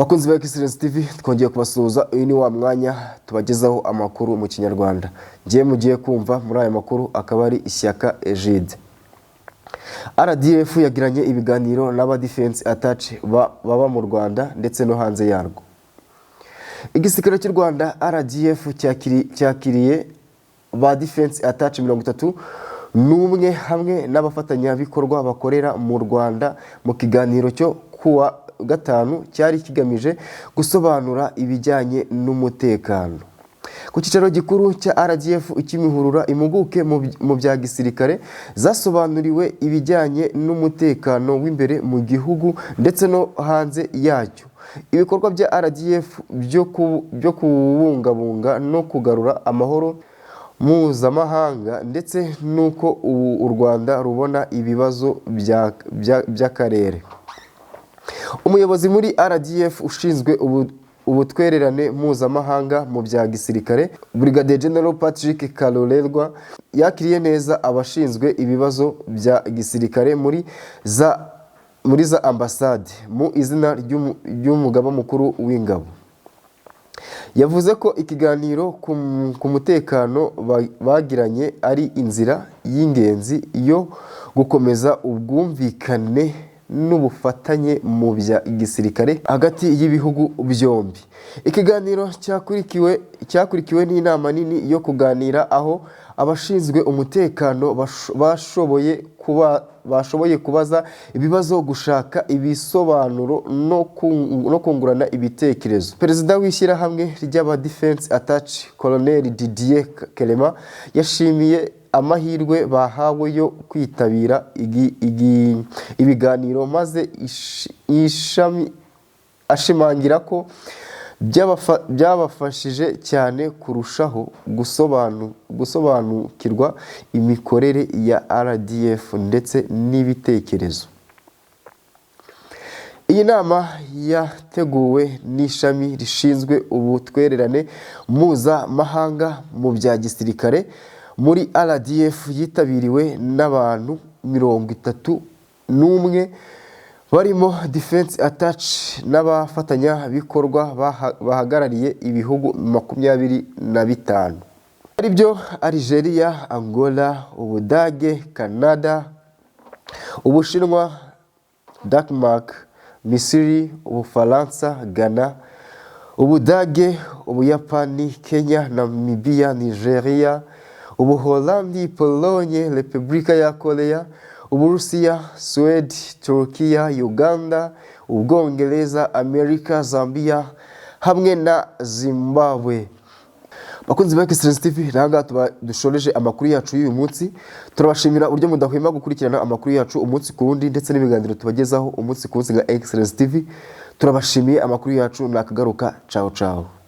Bakunzi ba Excellence TV, twongeye kubasuhuza. Uyu ni wa mwanya tubagezaho amakuru mu Kinyarwanda. Ngiye mugiye kumva muri aya makuru akaba ari Ishyaka Egide. RDF yagiranye ibiganiro n'aba Defense Attaché baba mu Rwanda ndetse no hanze yarwo. Igisirikare cy'u Rwanda RDF cyakiriye ba Defense Attaché 31 hamwe n'abafatanyabikorwa bakorera mu Rwanda mu kiganiro cyo kuwa gatanu cyari kigamije gusobanura ibijyanye n'umutekano. Ku cyicaro gikuru cya RDF i Kimihurura, impuguke mu bya gisirikare zasobanuriwe ibijyanye n'umutekano w'imbere mu gihugu ndetse no hanze yacyo, ibikorwa bya RDF byo kubungabunga no kugarura amahoro mpuzamahanga, ndetse n'uko ubu u Rwanda rubona ibibazo by'akarere. Umuyobozi muri RDF ushinzwe ubutwererane mpuzamahanga mu bya gisirikare, Brigadier General Patrick Karorerwa, yakiriye neza abashinzwe ibibazo bya gisirikare muri za ambasade mu izina ry'umugaba mukuru w'ingabo. Yavuze ko ikiganiro ku mutekano bagiranye ari inzira y'ingenzi yo gukomeza ubwumvikane n'ubufatanye mu bya gisirikare hagati y'ibihugu byombi. Ikiganiro cyakurikiwe n'inama nini yo kuganira, aho abashinzwe umutekano bashoboye kubaza ibibazo, gushaka ibisobanuro no kungurana ibitekerezo. Perezida w'ishyirahamwe ry'aba Defense Attaché, Colonel Didier Kelema, yashimiye amahirwe bahawe yo kwitabira ibiganiro, maze ishami ashimangira ko byabafashije cyane kurushaho gusobanukirwa imikorere ya RDF ndetse n'ibitekerezo. Iyi nama yateguwe n'ishami rishinzwe ubutwererane mpuzamahanga mu bya gisirikare muri RDF, yitabiriwe n'abantu 31 barimo Defense Attaché n'abafatanyabikorwa bahagarariye ibihugu 25, aribyo Algeria, Angola, Ubudage, Canada, Ubushinwa, Denmark, Misiri, Ubufaransa, Ghana, Ubudage, Ubuyapani, Kenya, Namibia, Nigeria, Ubuholandi, Pologne, Repubulika ya Korea, Uburusiya, Suwede, Turukiya, Uganda, Ubwongereza, Amerika, Zambia hamwe na Zimbabwe. Bakunzi ba Excellence TV, aha tuba dushoreje amakuru yacu y'uyu munsi. Turabashimira uburyo mudahwema gukurikirana amakuru yacu umunsi ku wundi ndetse n'ibiganiro tubagezaho umunsi ku munsi nka Excellence TV. Turabashimiye. Amakuru yacu nakagaruka. Ciao ciao.